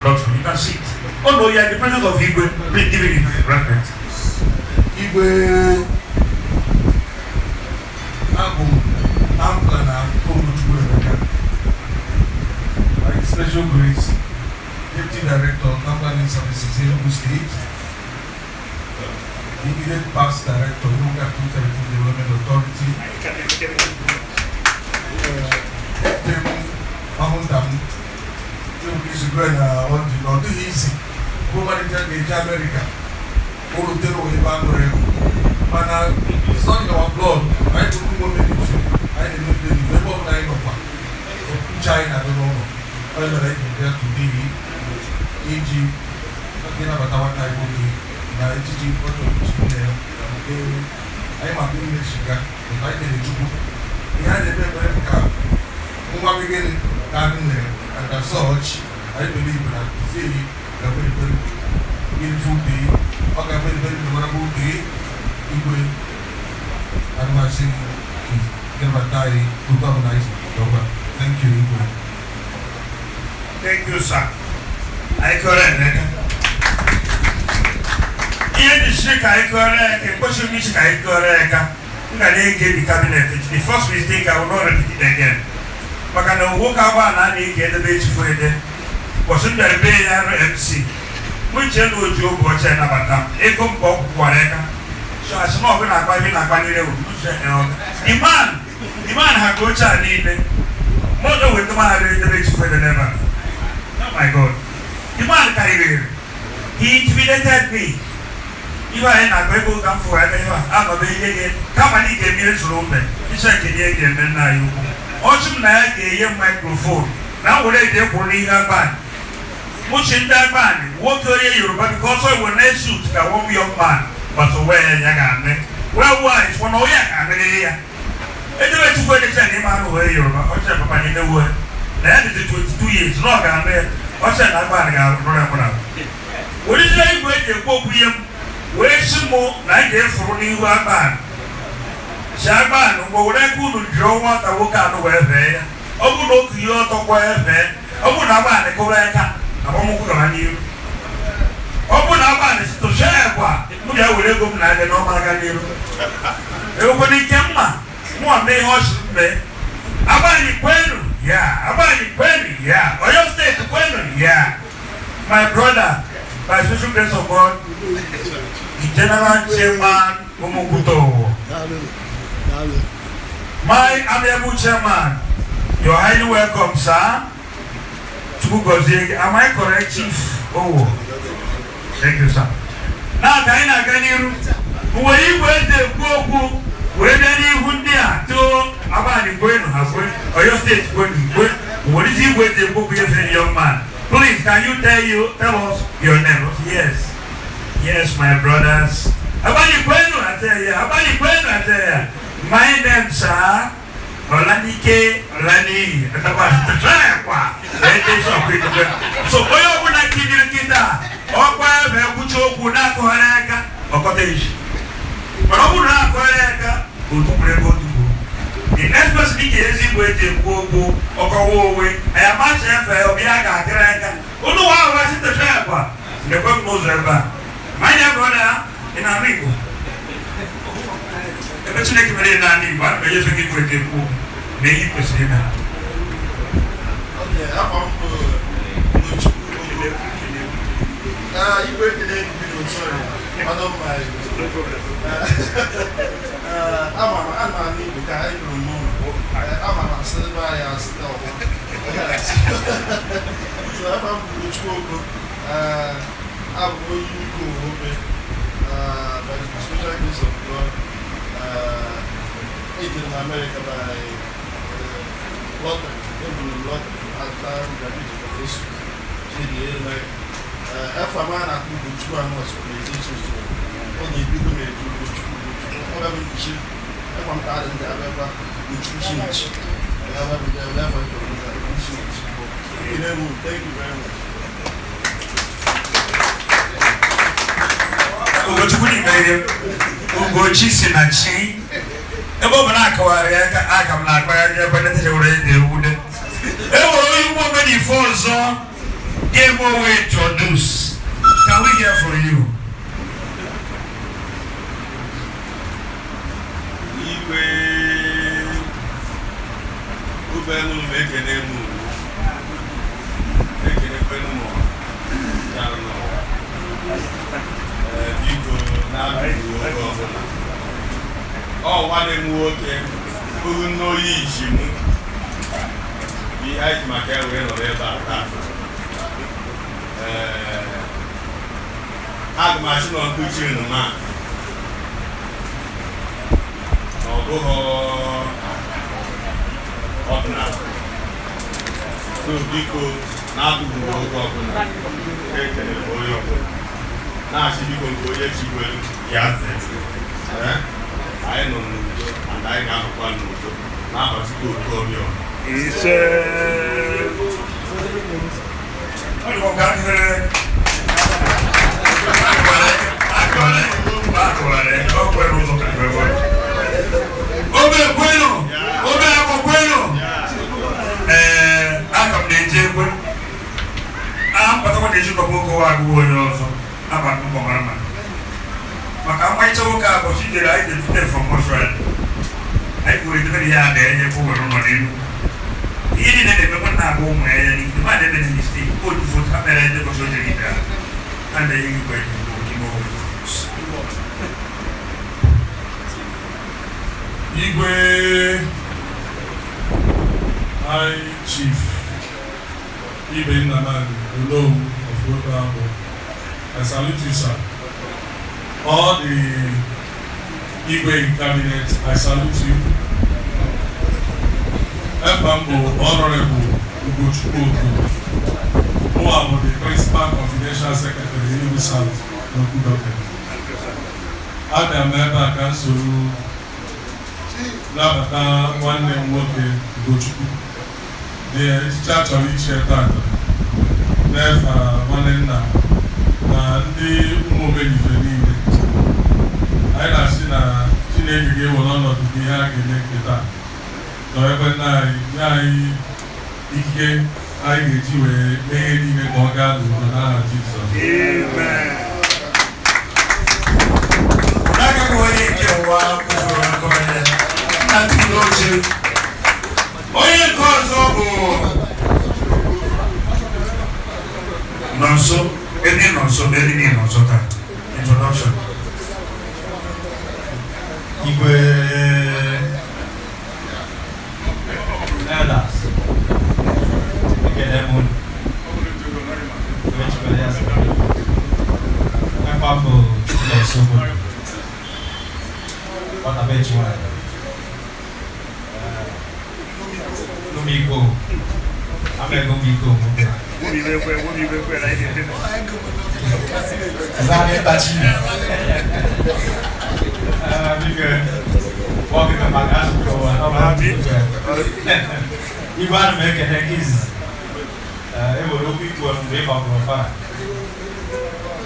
Introduction. You can see it. Oh no, you are the president of Igwe. Please give him reference. Igwe, abụ m Amka na Ogochukwu Emeka. By special grace, Deputy Director, Company Services, Enugu State, Immediate Past Director, Enugu Capital Territory Development Authority. Tem ahụnta m izugbe na ọ dị na ọ dịghị isi bụ mmalite ga-eje Amerịka o rutere ebe a ṅụrụ ego, mana it's not in our blood. Anyị bụ ndị nwe ife anyị na-emepe ife ebe ọbụla anyị nọkwa, uche anyị na-adị n'ụlọ. Onye mere anyị ji bịa today iji ịnabata nwanne anyị nwoke na ejiji ọ chọrọ ichi nne ya nke anyị ma nne shiga. Anyị kere Chukwu ihe a na-eme ekpere bụ ka nwa gị gịnị ka nne, and as such I believe that today ga very, very beautiful day. Ọ ga very, very memorable day. Igwe, anụmasị ịnabata anyị otu ọbụla anyị si dọgba. Thank you, Igwe. Thank you, sir. Anyị kọrọ Emeka. Ihe dị siri ka anyị kọrọ ya ka ekwesịrị m isi ka anyị kọrọ ya ka m ga na-ege the cabinet. The first mistake, I will not repeat it again. Maka na nwoke agba na a na-ege edebe echifu ede. Ụbọchị m bịara bee ya arụ MC. Mụ nche na oji oge ọcha nabata m. Ego m ka ọ kwụkwara aka. So asị na ọbụla na-akpa ihe na-akpanyere ewu. The man ha ka oche a niile. Mụ na weta mahadum edebe echifu ede n'ebe a. Oh my God. The man karịrị. He intimidated me. Ihe anyị na-agba ego ka m fụrụ aka ihe a anọbe ihe gị kama na ị ga-eme ihe zuru ome iche nke ihe ga-eme nna anyị ukwu. Ọ sị m na ya ga-enye m microphone na m were ede kwuru n'ihe abalị. Mụchi ndị abalị nwoke onye Yoruba because ọ were na-suit ka one young man, but wee ya ga-eme well wise mana onye a ga-amerịrị ya. Edebe Chukwu edecha na ime anụ wee Yoruba ọ chere papa n'ime wee na ya dịzi 22 years na ọ ga-eme ya. Ọ chere na abalị ga-arụrụ ya mụna werezie igwe eji ekwu okwu ihe m wee sị mụ na anyị ga-efuru n'ihu abalị si abalị mgbe were aka unu jụọ nwata nwoke anụ wee fee ya. Ọ bụrụ na otu ihe ọtọ kwa ya fee, ọ bụrụ na abalị kụrụ aka, agbamụkwụ gara n'ihu. Ọ bụrụ na abalị si tụsịa ya kwa, mụ ga-ewere ego m na adị n'ọma aga n'ihu. Ewekwana ike mma mụa mee ihe ọ sị m mee. Abalị kwenu ya, Abalị kwenu ya, Oyo State kwenu ya. My brother, by special grace of God, the general chairman, Umukuto, my amiable chairman, you're highly welcome, sir. Chukwu gozie gị. Am I correct, Chief Owo? Thank you, sir. Na ka anyị na-aga n'iru, nwere igwe eze ekwu okwu wee bịa n'ihu ndị a too. Abalị kwenu ha kwe, Oyo State kwenu kwe. Werezi igwe eze ekwu okwu nyefere young man. Please, can you tell us your name? Yes, my brothers. Abalị kwenu, I tell you. Abalị kwenu, I tell you. My name, sir, Olanike Olaniyi. So onye ọbụla kinyere kịta ọkwa ebe ekwucha okwu na-akụgharị aka ọkọta eji, mana ọ bụrụ na akụgharị aka otukwuru ebe otukwuru. The next person ị ga-ezi igwe eji ekwu okwu ọkọwa onwe anyị amacha efe ọbịa ga-akịrị aka unu wa ahụ asị tụcha ya kwa lekwe m n'ụzọ ebe a. My dear brother, ị na-anụ Igbo ebe Chineke mere naanị Igbo, ana m enyefe gị igwe eji ekwu okwu na ihe ị kwesịrị ime. Okay, afọ m bụ Ugochukwu Ogo. Ah, Igwe, ekele gị, sorry. Pardon my. Ama m ama m Igbo ka anyị nụrụ n'ụlọ. Ama m asị ebe anyị asị ọgbọ. So afọ m bụ Ugochukwu Ogo. Abụ m onye Igbo Obe. By the special grace of God, ejere m America by lottery. Eburu m lottery after graduating from ESUT. Chidi America. Afọ m a na-akpọ Ugochukwu Amos na-eji so ọ na-ebido m eji Ugochukwu Ugochukwu ọ bịa bụ nchi ekwa m ka adị ndị abịakwa Ugochukwu Chinchi ya bụ ya bụ afọ nke Ugochukwu Chinchi. Ekele m. Thank you very much. Ugochukwu n'imere Ugochi si na chi ebe ọ bụ na akọwara ya aka aka m na-akpagharị ebe ndị were ede ewude e nwere onye ugbo omenife ọzọ. Game we introduce. Can we hear from you? Igwe ụgbọelu m, ekene m unu, ekenekwenu m ọha bịara n'ụwa. Ee, biko, na-abụghị oge ọbụla, ọ nwanne m nwoke bụrụ n'oyi iji mụ ihe anyị ji maka ya wee nọrọ ebe a taa. Ee, aga m achị nọ nkuchi nnụma na ọ bụghị ọdịnala. So biko, na-atụghị oge ọbụla, ekele m onye ọbụla, na-asị biko, nke onye chikwelu ya zere. Ee, anyị nọ n'udo and anyị ga-anọkwa n'udo n'aha Chukwu Okike Obiọma. Ise. Ọ dị ka akịrị. Akọrẹ, akọrẹ, ọ kwere ụzọ ka ekwe. Obe kwenu, obe akọ kwenu. Ee, aka m na-eji ekwe. A mkpatakwa na-eji kọbụ okowa agụụ onye ọzọ. Aba mbọ mara ma. Maka mmalite nwoke a bụ Chidere anyị defeated from mortuary. Anyị kwuru edebe ya na-enye bụ were ụlọ n'elu. Ihe niile na-emekwa na-agba ụmụ ya ya n'ihe ma na-eme na mistake otu foto ha mere ndị bọchị o jere ibe ha ha na-enye igwe ime obodo. Igwe, High Chief Ibe Nnamani Onowu of Obeagbo, I salute you, sir. All the Igwe in cabinet, I salute you. Efa m bụ Honorable Ugochukwu Oku. Mụwa bụ the Principal Confidential Secretary, Enugu South Local Government. Abịa m ebe a ka m soro nabata nwanne m nwoke Ugochukwu dị echiche a chọrọ ichi tata n'efa nwanne nna na ndị ụmụ omenife niile. Anyị na-asị na Chineke ga-ewere ọnọdụ n'ihe a ga-eme nke taa, nọ ebe nna anyị, nye anyị ikike anyị ga-eji wee mee ihe niile ka ọ gaa n'udo, n'aha Jizọs. Amen. N'aka ka onye nke ụwa kwụsịrị nke onye nna tụrụ oche. Onye nke ọzọ bụ Nọnso, ebe Nọnso, ebe niile Nọnso taa. Introduction. Igwe, elders, ekele m unu. Igwe chikwara ya sị. Efa bụ Nọnso bụ nwata be chi nwanyị. Numiko, amego miko mụ. Wobi ekwe na ihe dị. Zane tachi. Biko, nwoke ka maka asụsụ ụwa. Igwe, ana m ekele gị izizi. E nwere okwu ikwu mgbe ị gbapụrụ ọfara.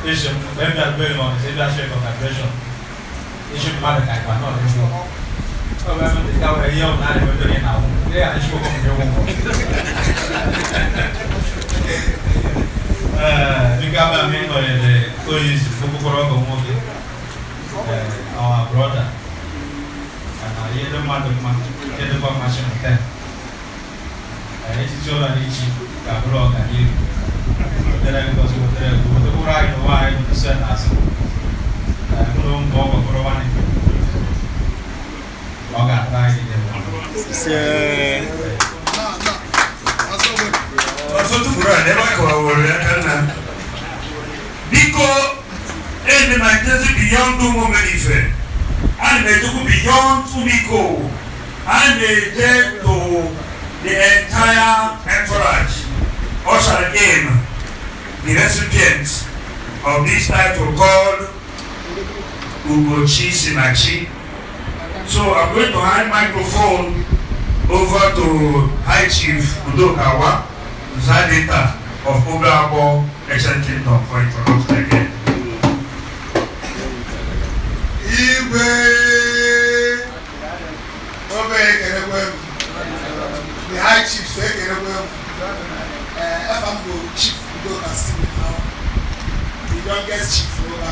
Eji m mgbe m bịara be n'Ọnịcha ịbịa share congratulation. Eji mmadụ ka ịgba nọ n'ụgwọ. Ọ bụ ebe ndị ka were ihe ọbụla a na-emebe onye na-awụ. Ndị ga na-echukwu m ụgwọ. Ee, biko, abịa m ịnọnyere onye izu okpokoro ọgọ nwoke. Ee, our brother. Na ihe dị mmadụ mma, ihe dịkwa mma chịmụta. Echichi ụlọ n'ichi ga-abụrụ ọganihu. Wetere ngozi, wetere ego, wetekwuru anyị n'ụwa anyị bụ n'azụ. Ee, mụ na ụmụ ọgọ bụrụ nwanne. Ọ ga-ata anyị niile mma. Ọzọ tụpụrụ a n'ebe a kọwaworo ya ka nna. Biko, ene ma ejezi beyond ụmụ omenife. Ana m ejekwu beyond Umiko. Ana m eje to the entire entourage. Usher in the recipient of this title called Ugochi Sinachi. So I'm going to hand microphone over to High Chief Udokawa Zadeta of Obeabo Ancient Kingdom for introduction again. Igwe obe, ekelekwe m the high chiefs, ekelekwe m. Ee, afa m bụ Chief Udoka Stephen now, the youngest chief over.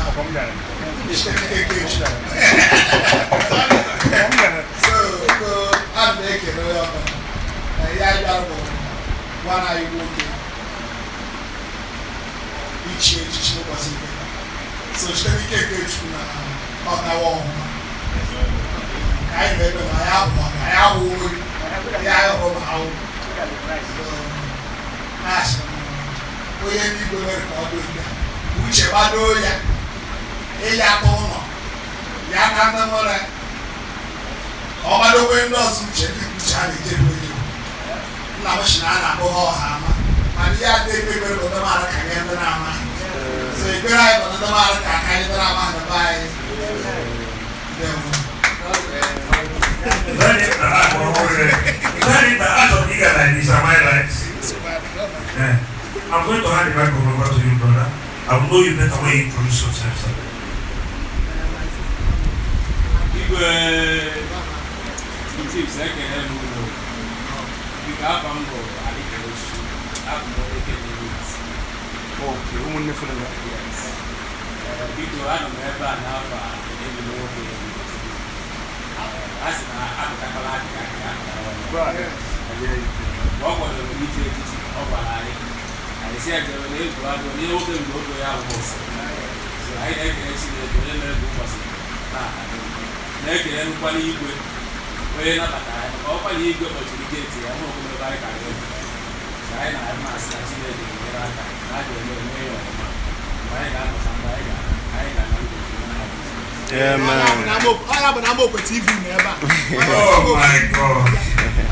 So, so a na-ekele onye ọbụla na ihe anyị bịara bụ nwanne anyị nwoke ichi echichi n'ụbọchị nke taa. So site n'ike nke Chukwu na ọ gawa ọhụma ka anyị nọ ebe na anyị ahụ anyị ahụ oyi ihe anyị hụrụ ma ahụ. So, na-asị m, onye n'igwe mere ka ọ dị otu a, uche gbado ya ịya atụ ụlọ ya ka ndị nwere ka ọ gbadokwe ndị ọzọ uche ndị uche a na-ejeru onye nna m si na a na-akpọ ha ọha ama, mana ihe adị ekpe ekpere bụ ndị mara ka nye ndị na-ama. So ekpere anyị bụ ndị mara ka aka anyị ndị na-ama na be anyị. Ndewo. Very eager like this, am I right? Yeah. I'm going to hand the microphone over to you, brother. I will know you better when you introduce yourself, sir. Igwe chiefs, ekele m unu. Biko, afọ m bụ Alikeosu, abụ m onye Kenyarit. Okay, ụmụnne fụrụ. Yes. Biko, anọ m ebe a n'afọ a enyi m nwoke a sị na apụtakwala akịka akịka akịka. Mgbe ọ kwadoro ichi echichi, ọ gwara anyị, anyị si ejebe na egwu adụ onye nwoke mgbe oge ya bụ ụbọchị. So anyị na-ekele Chineke onye mere ka ụbọchị taa adị. Na-ekele nkwanye igwe onye nabatara anyị, maka ọkwanye igwe kpọchiri gate ya ma okomebe anyị ka anyị. So anyị na-ama asị na Chineke ga-enyere aka na a ga-eme eme ya ọfụma mgbe anyị ga-anọcha, mgbe anyị ga-ana ndụ n'aha Jizọs. Amen. Ọ ya bụ na Amaokwe TV nọ ebe a. Oh my God.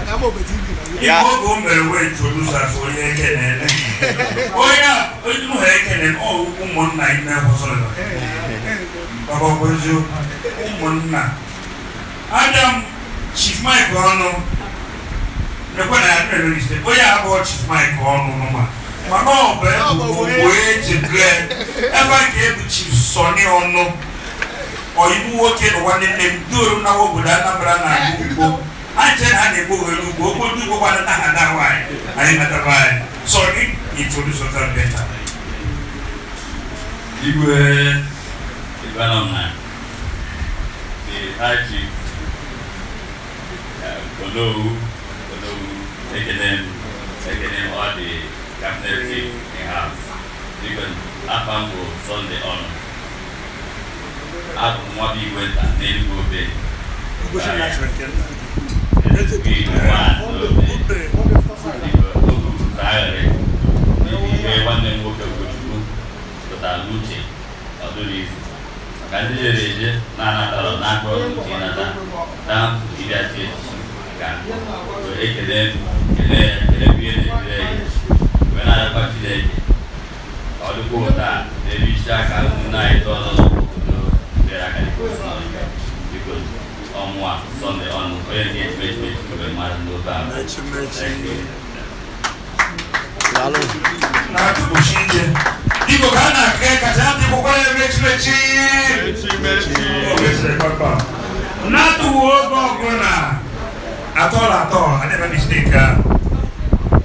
Na Amaokwe TV nọ ebe a. Igwe oge o mere wee introduce us onye ekene. Onye a, onye mụ ha ekene, ọ ụmụnna ime kwụsịrị. Baba, ọ bụ eziokwu, ụmụnna. Abịa m Chief Mike ọnụ. Nekwe na ya mere iste. Onye abụọ Chief Mike ọnụ nụma. Mana ọ bụ ebu ogbo eji ble. Ebe a ka ebu Chief Sonny ọnụ. Ọyịbụ nwoke na nwanne nne m duru m na obodo Anambra na-agụ ugbo. Ha nche na ha na-egbu ohere ugbo okwu ndị ugbo kwanata ha na nwaanyị anyị natara anyị. Sonny, introduce yourself better. Igwe Ibanomna, the High Chief, Onowu, Onowu, ekene m, ekene m all the cabinet chief in house. Biko, afa m bụ Sunday Ọnụ. Abụ m nwa bụ igwe nta n'Enugu Obe. Igwe nwa n'Obe. Biko, ogu agharị n'ihi ihe nwanne m nwoke Ugochukwu pụtara n'uche ọ dụrụ izu maka ndị jere eje na-anatara n'aka ọrụ uche ịnata down to ịbịachi echichi ka so ekele m, kele ya, kele bụ ihe na-ejire ya wee na-arịọkwa Chineke ka ọ dịkwa ụta n'elu isi aka ụmụnne anyị ndị ọzọ n'obodo bịara aka dịka osi nọ. Biko, ọmụa Sunday ọnụ onye nke echimechi mechi mmadụ n'obe ahụ. Thank you. Daalụ. Na-atụpụchi ike, biko, ka a na-aka kacha adịkwukwara ya mechimechi. O mechiri kpakpa na-atụghị oge ọbụla atọ atọ. I never mistake.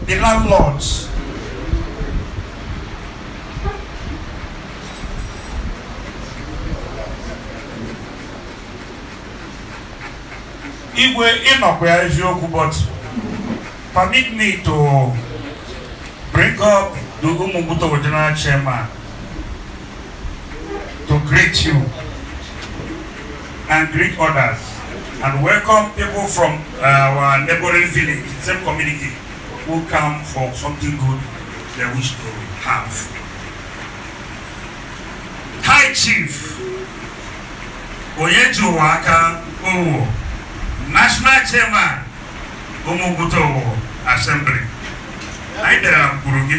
The landlords. Igwe, ịnọkwa ya eziokwu, but permit me to bring up the Umubuto General Chairman to greet you and greet others and welcome people from our neighboring village, same community, who come for something good they wish to have. High Chief Onyejuwaka Owo, National Chairman, Umubuto Assembly. Anyị bịara kwuru gị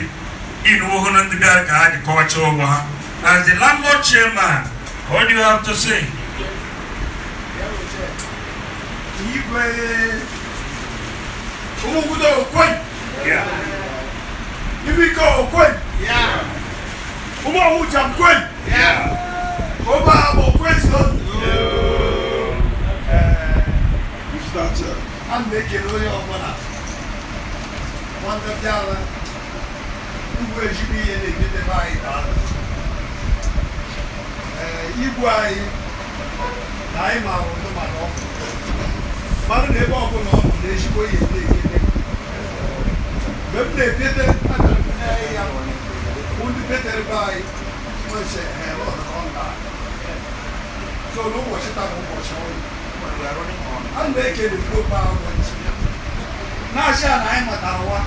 ịnụ na ndị bịara ka ha ji kọwacha ụgwọ ha. As the landlord chairman, what do you have to say? Igwe Umugudo okwe. Ibiko okwe. Ụmụ Ọhụja kwe. Ọba Abọ kwe so. A na-ekele onye ọbụla nwanne bịara. Igwe ezigbo ihe na-edebe anyị daalụ. Ee, igwe anyị na anyị maara ụdụ mana ọ mmadụ na ebe ọbụla ọ nọ na ezigbo ihe na-ekete. Mgbe m na-etete ya bụ ndị petere be anyị nwese so n'ụbọchị taa bụ ụbọchị ọrụ a na-ekele obe ahụ na-asị a na anyị matara nwa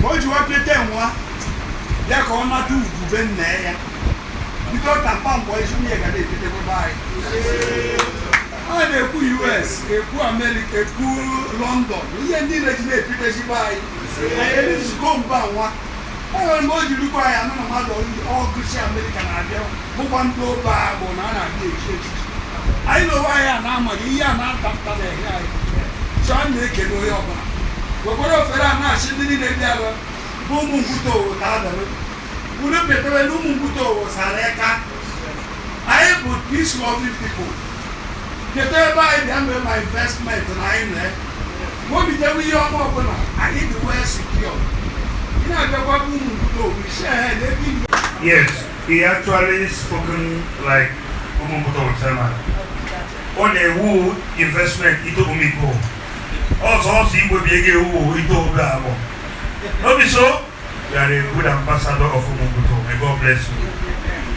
ka o ji wepụta nwa ya ka ọ nata ugwu be nna ya bido tampa mgbe ezigbo ihe ga na-etete be anyị. A na-ekwu US, ekwu Amerịka, ekwu London, ihe ndị na-eji na-epitezigbo anyị, anyị erizigo mba nwa. E nwere mgbe o jiri rukwa anyị anụ na mmadụ ọgụsi Amerịka na-abịa, bụkwa ndị obe agbụ na a na-abịa echi echichi anyị na onwe anyị a na-amaghị ihe a na-atapụta na-ehe anyị. So a na-ekele onye ọbụla wekwara ofere a na-achị ndị niile bịara bụ ụmụ nkwute owo ka adara unu petere na ụmụ nkwute owo sara aka. Anyị bụ peace loving people. Kedu ebe anyị bịa mee ma investment na anyị na wobitewe ihe ọma ọbụla anyị dị well secure. Ị na-abịakwa bụ ụmụ nkwute owo isi ehe n'ebe igwe. Yes, he actually spoken like Umumbuto chairman. Ọ na-ewu investment ito umiko. Ọsọ ọsọ igwe bi ego ewu ito obe abụọ. No be so? You are a good ambassador of Umumbuto. May God bless you.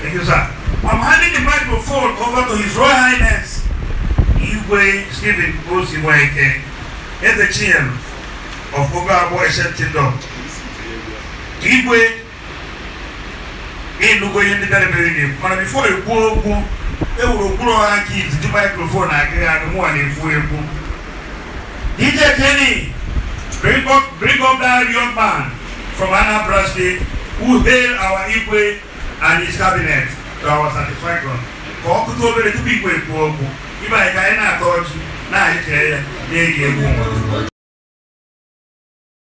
Thank you, sir. I'm handing the microphone over to His Royal Highness Igwe Stephen Osinweke, Eze Chinyelu of Obe Ancient Kingdom. Igwe, ịnụgo ihe ndị bịara mere na-ekwu, mana before ekwu okwu ewuru okpuru ọha nke izizi microphone agịghị agụ mụnwa na-ekwu ekwu. DJ Kenny, bring up that young man from Anambra State who hail our Igwe and his cabinet to our satisfaction. Ka ọ kụta obere tupu Igwe ekwu okwu. Ibe anyị ka anyị na-atọ ọchị na-anyị chee ya na-ege egwu nwa.